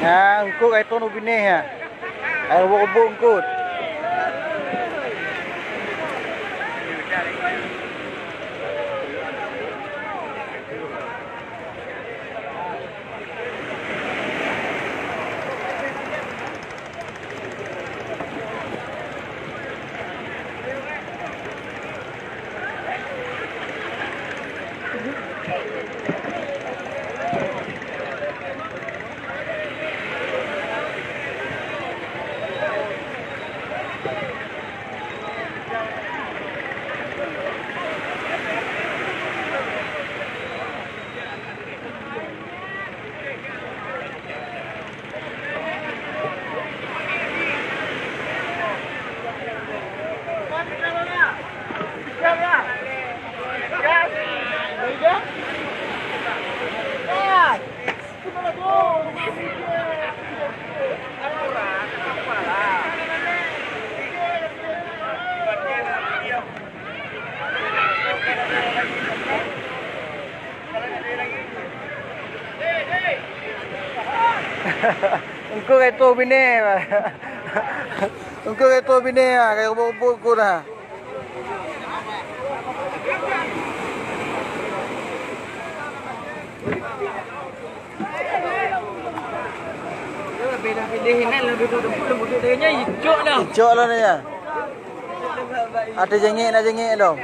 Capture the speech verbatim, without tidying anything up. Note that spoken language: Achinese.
Ha, eungkôt ka itôn u binéh, ha. Hai ubuk-ubuk eungkôt. Eungkôt ka itôn u binéh. Eungkôt ka itôn u binéh, ka ubuk-ubuk eungkôt dah. Icok lah ni ya. Ada jengik nak jengik dong.